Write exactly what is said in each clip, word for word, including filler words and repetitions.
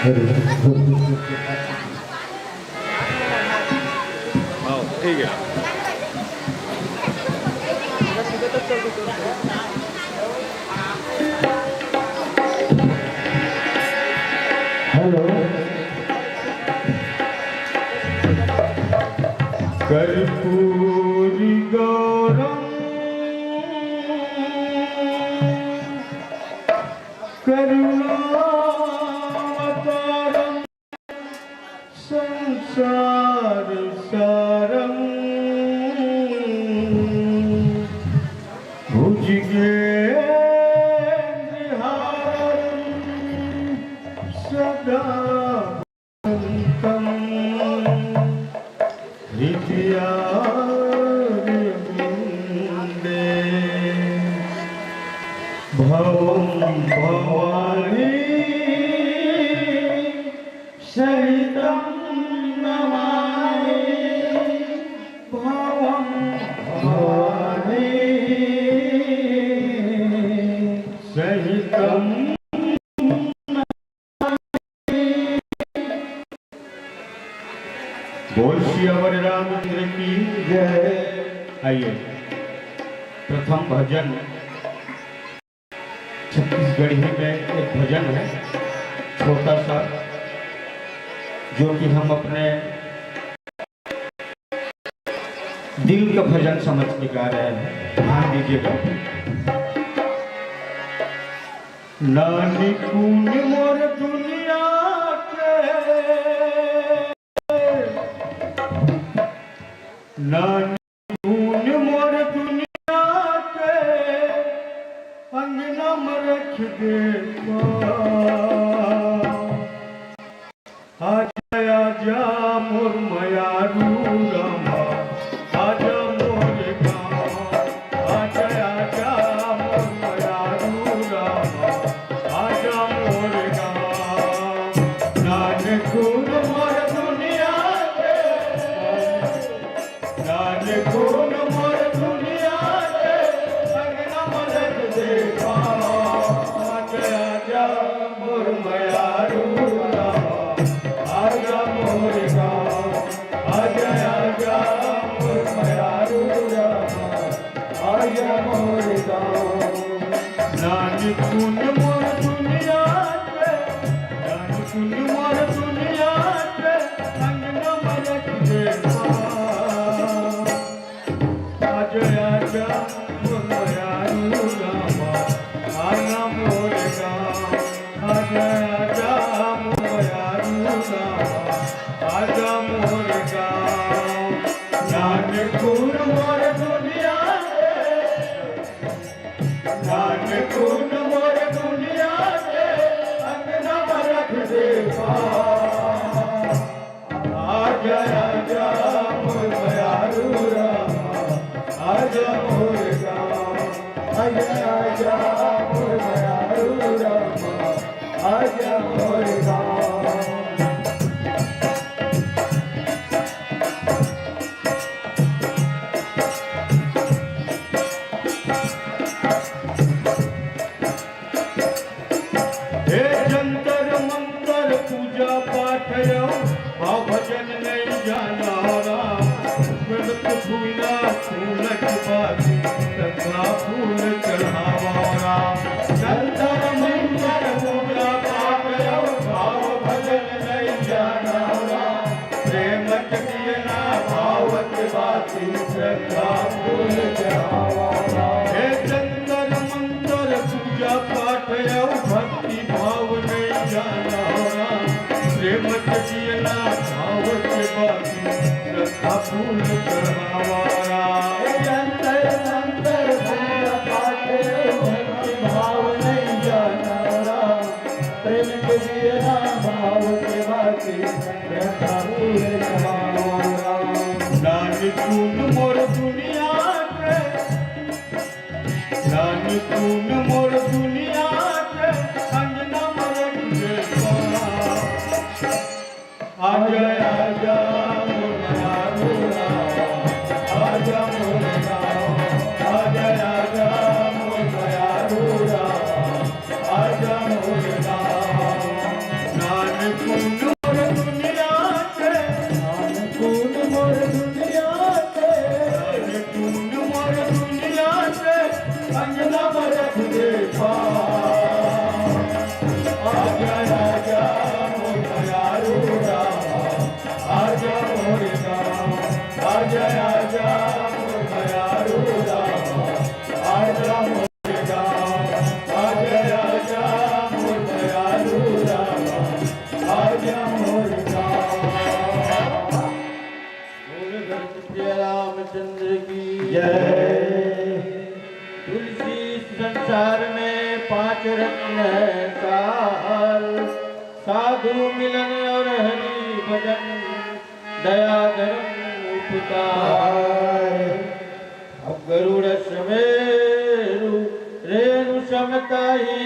हाँ, ठीक है। हेलो। कर्पूरी गौरम करुणावतारम संसार सारम भुजगेन्द्रहारम सदा वसंतम हृदयारविंदे भवम भवानी सहितं नमामि भवं भवानी सहितं। बोल सियावर रामचंद्र की जय। आइए, प्रथम भजन छत्तीसगढ़ी में एक भजन है छोटा सा, जो कि हम अपने दिल का भजन समझ के गा रहे हैं। ध्यान दीजिएगा। नानी कून मोर दुनिया के, नानी कून मोर दुनिया के, अंगना में रख दे। आजा आजा मोर मयारू रामा, आजा मोर गाँव। आजा आजा मोर मयारू रामा, आजा मोर गाँव। नान कून मोर दुनिया के, नान कून मोर दुनिया के, अंगना में रख दे पाँव। आजा आजा मोर मयारू रामा, आजा मोर गाँव। आजा आजा मोर मयारू रामा, आजा मोर गाँव। नान कून मोर दुनिया के, नान कून मोर दुनिया के, अंगना में रख दे पाँव। आजा आजा मोर मयारू रामा, आजा मोर गाँव। आजा आजा मोर मयारू रामा, आजा मोर गाँव। नान कून मोर दुनिया के, नान कून मोर दुनिया के, अंगना में रख दे पाँव। आजा आजा मोर मयारू रामा, आजा मोर गाँव। आजा आजा मोर मयारू रामा, आजा मोर गाँव। हे जंतर मंतर पूजा पाठ अउ भाव भजन नइ जानव राम। गलत फूला फूल के बाती, श्रद्धा फूल चढ़ावा राम। जंतर मंतर पूजा पाठ अउ भाव भजन नइ जानव राम। प्रेम के दियना भाव के बाती, श्रद्धा फूल चढ़ावा राम। हे जंतर मंतर पूजा पाठ अउ भक्ति भाव नइ जानव राम। प्रेम के दियना भाव के बाती, श्रद्धा फूल चढ़ावा राम। हे जंतर मंतर पूजा पाठ अउ भक्ति भाव नइ जानव राम। प्रेम के दियना भाव के बाती, श्रद्धा फूल चढ़ावा राम। नान कून मोर दुनिया के, नान कून मोर दुनिया के, अंगना में रख दे पाँव। आजा आजा मोर मयारू रामा, आजा मोर गाँव। आजा आजा मोर मयारू रामा, आजा मोर गाँव। नान बोल भरत प्रिय रामचंद्र की जय। तुलसी संसार में पांच रत्न है सार, साधु मिलन और हरि भजन, दया धर्म उपकार। अब गरुड़ समेरु रेणु समताही,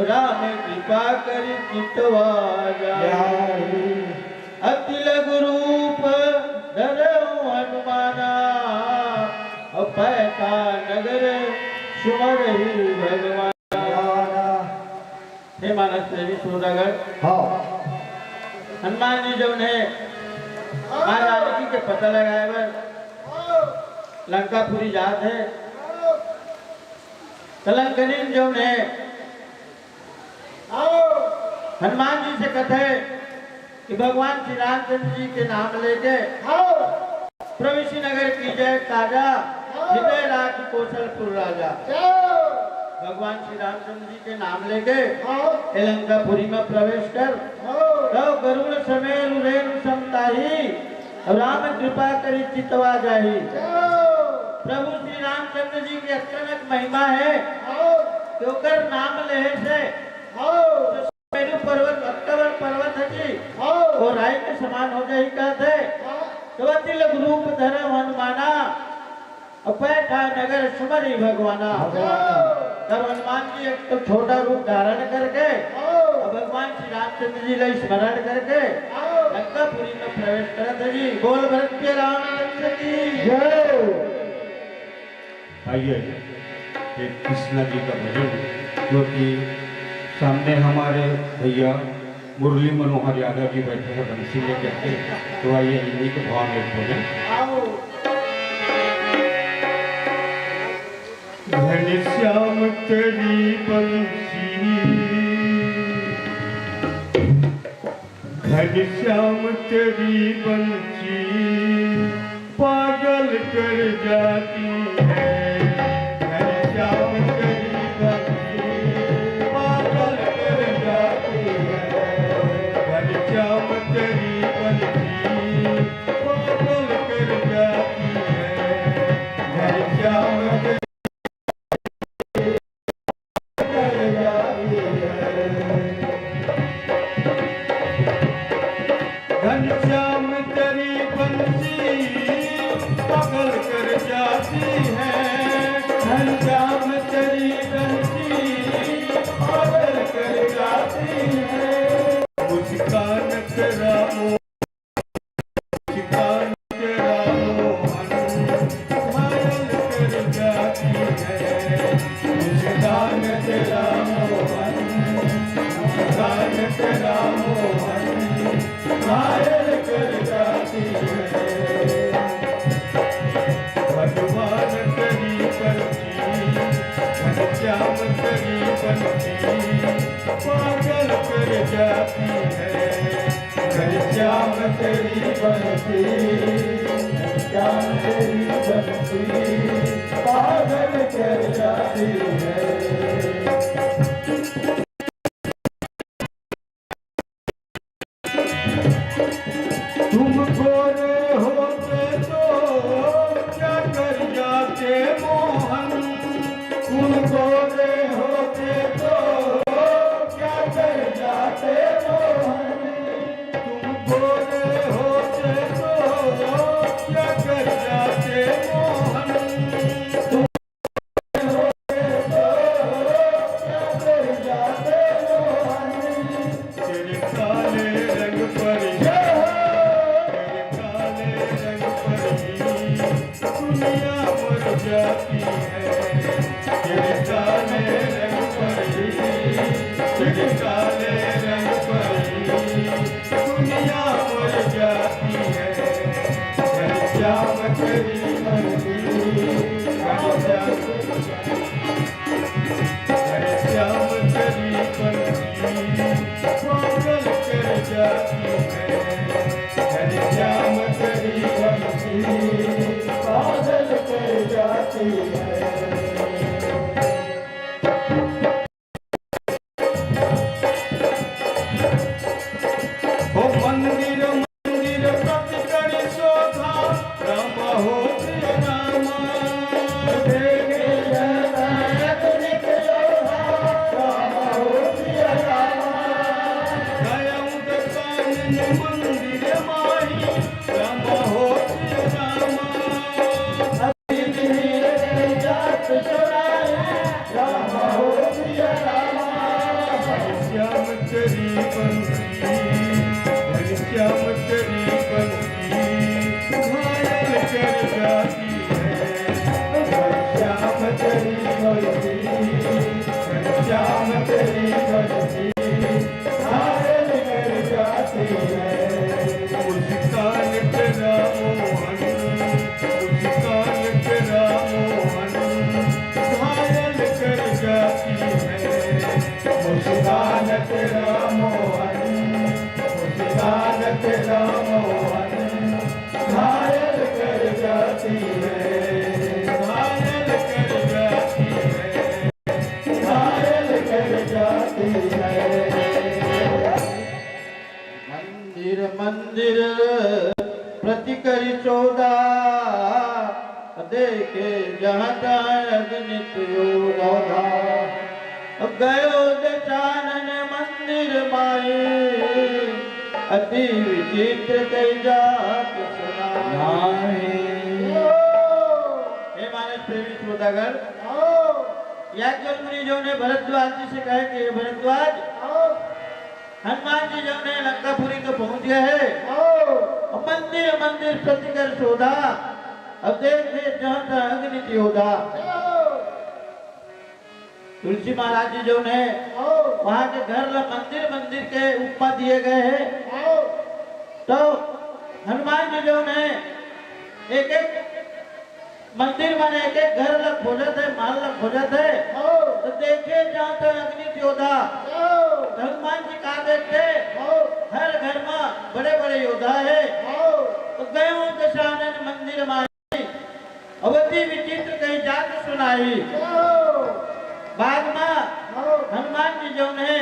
राम कृपा करी चितवा जाई। अति लघु रूप धरहु हनुमाना, अब पैठा नगर सुमरही भगवान। हे मानस प्रेमी श्रोतागण, हाँ। हनुमान जी जौन हे, माँ जानकी के पता लगाए बर लंकापुरी जात हे। त लंकनीन जौन हे, हनुमान जी से कथे कि भगवान श्री रामचंद्र जी के नाम लेके प्रभु श्री नगर कीजे काजा, हृदय राख कोसलपुर राजा। भगवान श्री रामचंद्र जी के नाम लेके ए लंकापुरी में प्रवेश कर, तो गरुड़ समेरु रेणु समताही, राम कृपा करी चितवा जाही। प्रभु श्री रामचंद्र जी के अतकनक महिमा हे कि ओकर नाम लेहे से मेरु पर्वत, अतका बड़ पर्वत हे जी, हाँ। वो राई के समान हो जाही कहत हे। हाँ। तो अति लघु रूप धरहु हनुमाना, अब पैठा नगर सुमरही भगवाना। भगवाना। तब हनुमान जी एक तो छोटा रूप धारण करके, हाँ। अब भगवान श्री रामचंद्र जी ला स्मरण करके, हाँ। लंकापुरी में प्रवेश करत हे जी। बोल भरत के रामचंद्र की जय। आइए, एक कृष्णा जी का भजन, जो कि सामने हमारे भैया मुरली मनोहर यादव जी बैठे हैं बंसी लेकर के, तो आइए, इन्हीं के भाव में एक भजन। आओ। घनश्याम तेरी बंसी, घनश्याम तेरी बंसी पागल कर जाती है, घनश्याम तेरी बंसी पागल कर जाती है, घनश्याम तेरी बंसी पागल कर जाती है, घनश्याम तेरी घनश्याम तेरी बंसी पागल कर जाती है, घनश्याम तेरी बंसी पागल कर जाती है। मुस्कान तेरा मुस्कान तेरा मोहन घायल कर जाती है, मुस्कान तेरा मोहन, मुस्कान तेरा मोहन घायल कर जाती है। भगवान तेरी बंसी, घनश्याम तेरी बंसी पागल कर जाती है। घनश्याम तेरी बंसी, घनश्याम तेरी बंसी पागल कर जाती है। तुम गोरे होते तो क्या कर जाते मोहन, तुम गोरे होते तो क्या कर जाते मोहन, तुम गोरे होते तो क्या कर जाते मोहन, तुम गोरे होते तो क्या कर जाते मोहन। तेरे काले रंग पर, तेरे काले रंग पर ही दुनिया मर जाती है। तेरे काले रंग पर ही, तेरे काले रंग पर ही दुनिया मर जाती है। घनश्याम तेरी बंसी, घनश्याम तेरी बंसी ओ मंदिर मंदिर प्रति करी शोभा, राम हो सिया राम। देखे जगत नित शोभा, राम हो सिया राम। गया उदकानन मंदिर माही, राम हो सिया राम। श्याम तेरी बंसी, घनश्याम तेरी बंसी, घायल कर जाती है। घनश्याम तेरी बंसी, घनश्याम तेरी बंसी, घायल कर जाती है। मुस्कान तेरा मोहन, मुस्कान तेरा मोहन, घायल कर जाती है। मुस्कान तेरा मोहन, मुस्कान तेरा मोहन, घायल कर जाती है, घायल कर जाती है, घायल कर जाती है। मंदिर मंदिर प्रति करी चौदह, देखे जहाँ तहाँ अगणित योधा। गयो दशानन मंदिर माही, अति विचित्र कही जात सुनाई। हे मानस प्रेमी श्रोतागण, याज्ञवल्क्य मुनि जो ने भरद्वाज जी से कहे कि हे भरद्वाज, हनुमान जी जो ने लंकापुरी तो पहुंच गए हैं। और मंदिर मंदिर प्रति कर शोधा, अब देखे जहाँ तहाँ अगणित योधा। तुलसी महाराज जी जो ने वहाँ के घर ला मंदिर मंदिर के उपमा दिए गए हैं। तो हनुमान जी जो ने एक एक मंदिर मन एक एक घर ला खोजत हे, महल ला खोजत हे। तो देखे जहाँ तहाँ अगणित योधा। हनुमान जी का देखते, हर घर में बड़े बड़े योधा हे। तो गयो दशानन मंदिर माही, अवति विचित्र कही जात सुनाई। बाद में हनुमान जी जौन हे,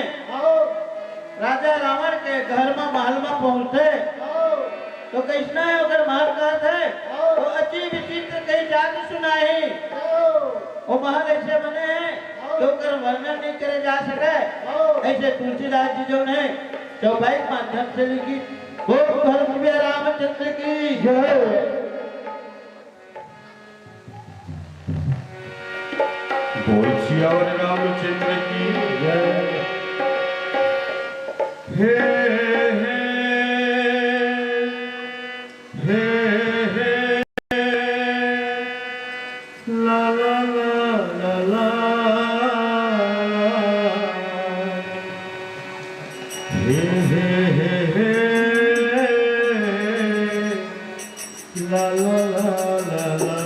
राजा रावण के घर में, महल में पहुंचते, तो कैसना हे ओकर महल कहत हे, तो अति विचित्र कही जात सुनाई। वो महल ऐसे बने हैं कि ओकर वर्णन नहीं करे जा सके। ऐसे तुलसीदास जी जौन हे चौपाई के माध्यम से लिखी। बोल धर्म रामचंद्र की जय। बोल सियावर रामचंद्र की जय। हे, हे, हे, हे, ला, ला, ला, ला, ला। हे, हे, हे, हे। ला, ला, ला, ला, ला।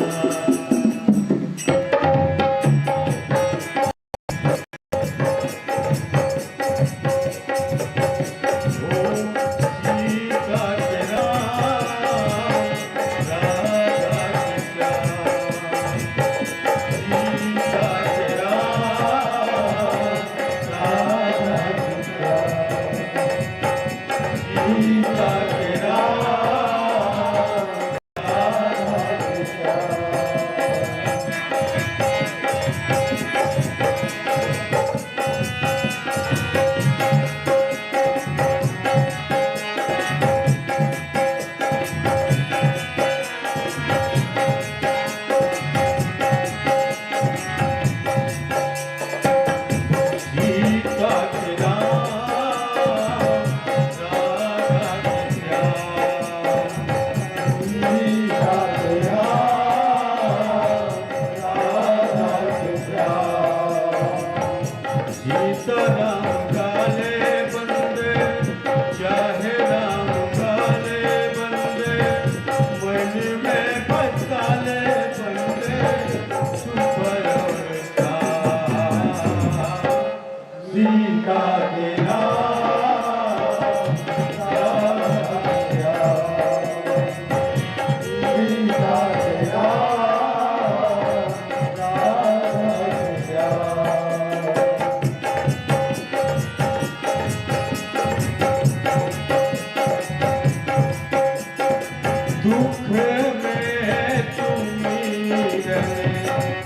सुख में सुमिरन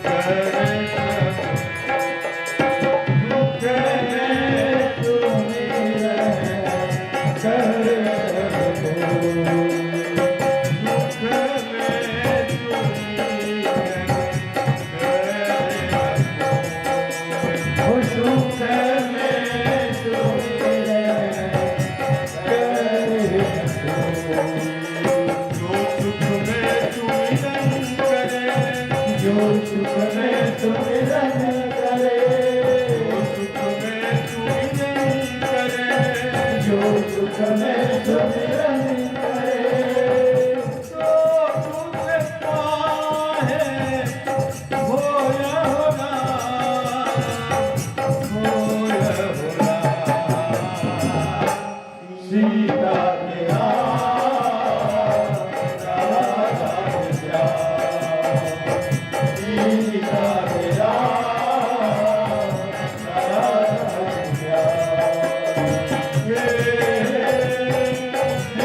कर सब, सुख में सुमिरन कर सब, सुख में सुमिरन कर सब। ओ सुख में सुमिरन कर सब। जो सुख में सुमिरन करे, जो सुख में सुमिरन करे, जो सुख में सुमिरन करे, जो सुख में सुमिरन करे, तो दुख काहे होय हो राम, होय हो राम। सीता के राम, राम के श्याम। सीता के राम, राम के श्याम। हे, हे, हे, हे, हे,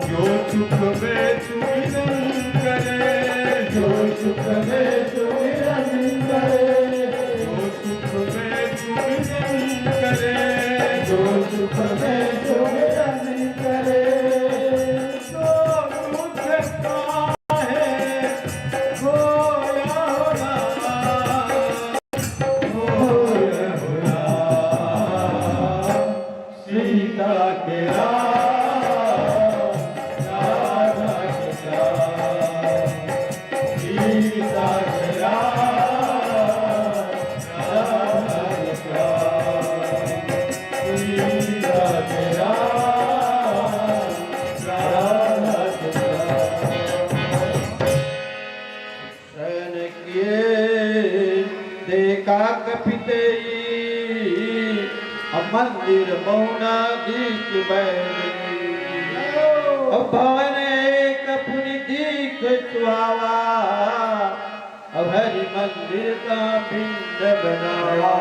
जो सुख में सुमिरन करे, जो सुख में सुमिरन करे, जो सुख में सुमिरन करे, जो सुख में सुमिरन करे, तो दुख काहे होय हो राम, होय हो राम। सीता के राम, राधा के श्याम। सीता के राम, राधा के श्याम। सीता के राम, राधा के श्याम। शयन किए देखा कपितई, अब मंदिर मौन दीख बैदे। अब भवन एक पुनि दीख सुहावा, अब हरि मंदिर का पिंड बनावा।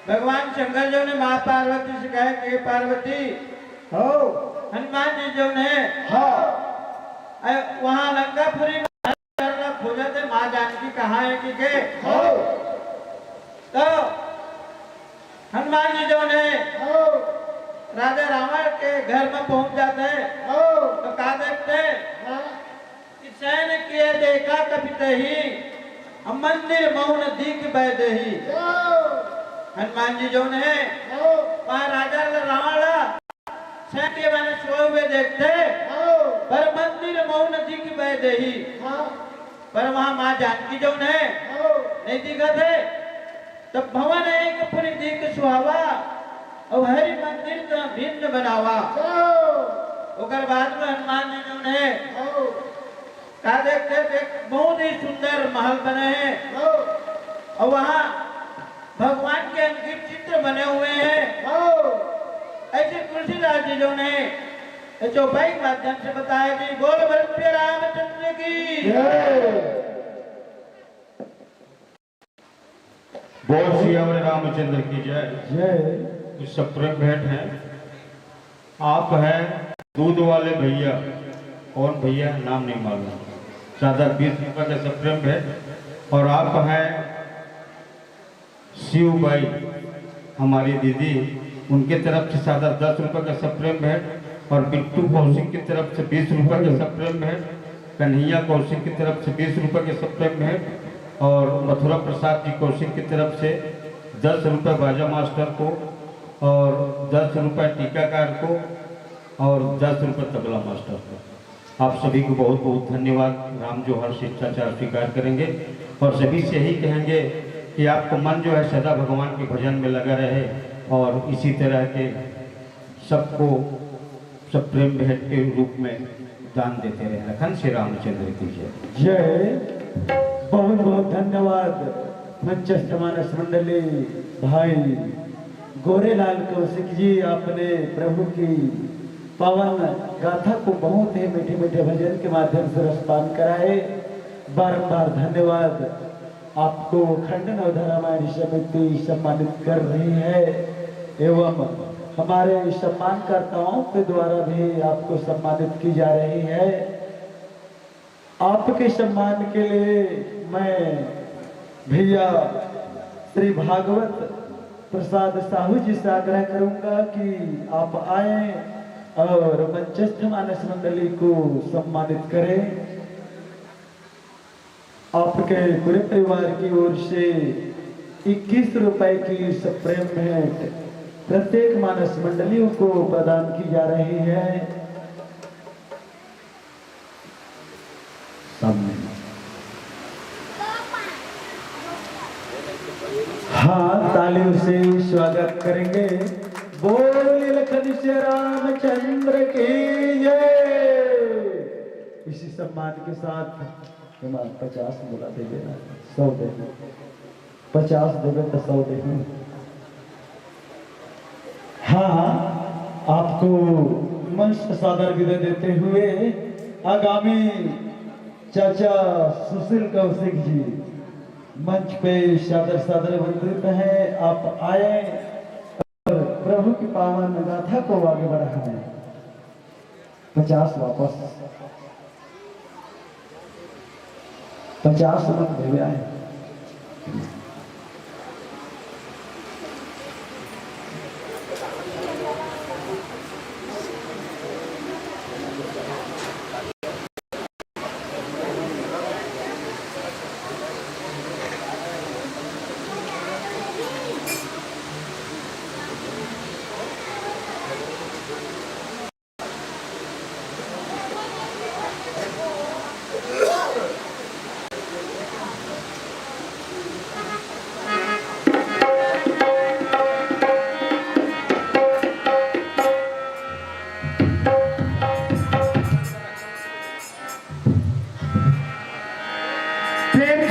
भगवान शंकर जो ने माँ पार्वती से कहे कि पार्वती, हो। हनुमान जी जो ने, हाँ। अ, वहाँ लंकापुरी में हर तरफ खोजत हे, माँ जानकी कहाँ हे कि के? हो। तो हनुमान जी जो ने, हो। राजा रावण के घर में पहुँच जात हे, हो। तो का देखत हे? हाँ। कि शयन किए देखा कपितई, अब मंदिर मौन दीख बैदे। हनुमान जी जो ने, वहाँ राजा रावण शयन के माने सोए हुए देखत हे, पर मंदिर मौन दीख बैदे। पर वहाँ माँ जानकी जो ने, नहीं दिखत हे। तब भवन एक पुनि दीख सुहावा, अउ हरि मंदिर त भिन्न बनावा। जय हो। ओकर बाद में हनुमान जी जो हे, हो। का देखत हे, देख, बहुत ही सुंदर महल बने हे। हो। अउ वहाँ भगवान के अंकित चित्र बने हुए हैं। हो। ऐसे तुलसीदास जी जो ने ये चौपाई के माध्यम से बताया कि बोल भरत प्रिय रामचंद्र की। जय। बोल सियावर रामचंद्र की जय। जय। कुछ सप्रेम भेंट है। आप हैं दूध वाले भैया, कौन भैया, नाम नहीं मालूम, चार सौ बीस रुपये का सप्रेम भेंट। और आप हैं शिव बाई, हमारी दीदी, उनके तरफ से सादर दस रुपये का सप्रेम भेंट और बिट्टू कौशिक की तरफ से बीस रुपये का सप्रेम भेंट, कन्हैया कौशिक की तरफ से बीस रुपये का सप्रेम भेंट और मथुरा प्रसाद जी कौशिक की तरफ से दस रुपये बाजा मास्टर को और दस रुपये टीकाकार को और दस रुपये तबला मास्टर को। आप सभी को बहुत बहुत धन्यवाद। राम जोहार शिष्टाचार स्वीकार करेंगे और सभी से यही कहेंगे कि आपका मन जो है सदा भगवान के भजन में लगा रहे और इसी तरह के सबको सब प्रेम भेंट के रूप में दान देते रहे। लखन श्री रामचंद्र की जय। जय। बहुत बहुत धन्यवाद मंचस्थ मानस मंडली भाई गोरेलाल कौशिक जी, आपने प्रभु की पावन गाथा को बहुत ही मीठे मीठे भजन के माध्यम से रसपान कराए। बारंबार धन्यवाद। आपको खंड नवधा रामायण समिति सम्मानित कर रही है एवं हमारे सम्मानकर्ताओं के द्वारा भी आपको सम्मानित की जा रही है। आपके सम्मान के लिए मैं भैया श्री भागवत प्रसाद साहू जी से आग्रह करूंगा कि आप आए और मंचस्थ मानस मंडली को सम्मानित करें। आपके पूरे परिवार की ओर से इक्कीस रुपए की सप्रेम भेंट प्रत्येक मानस मंडलियों को प्रदान की जा रही है। सामने। हाँ, तालियों से स्वागत करेंगे। बोलिए लखन श्री रामचंद्र की जय। इसी सम्मान के साथ एमा पचास बोला देबे ना, सौ देबे। पचास देबे तो सौ देबे। हाँ, आपको मंच से सादर विदाई देते हुए आगामी चाचा सुशील कौशिक जी मंच पे सादर सादर आमंत्रित हैं। आप आए और प्रभु की पावन गाथा को आगे बढ़ाएं। पचास वापस, पचास मत भेवे आए।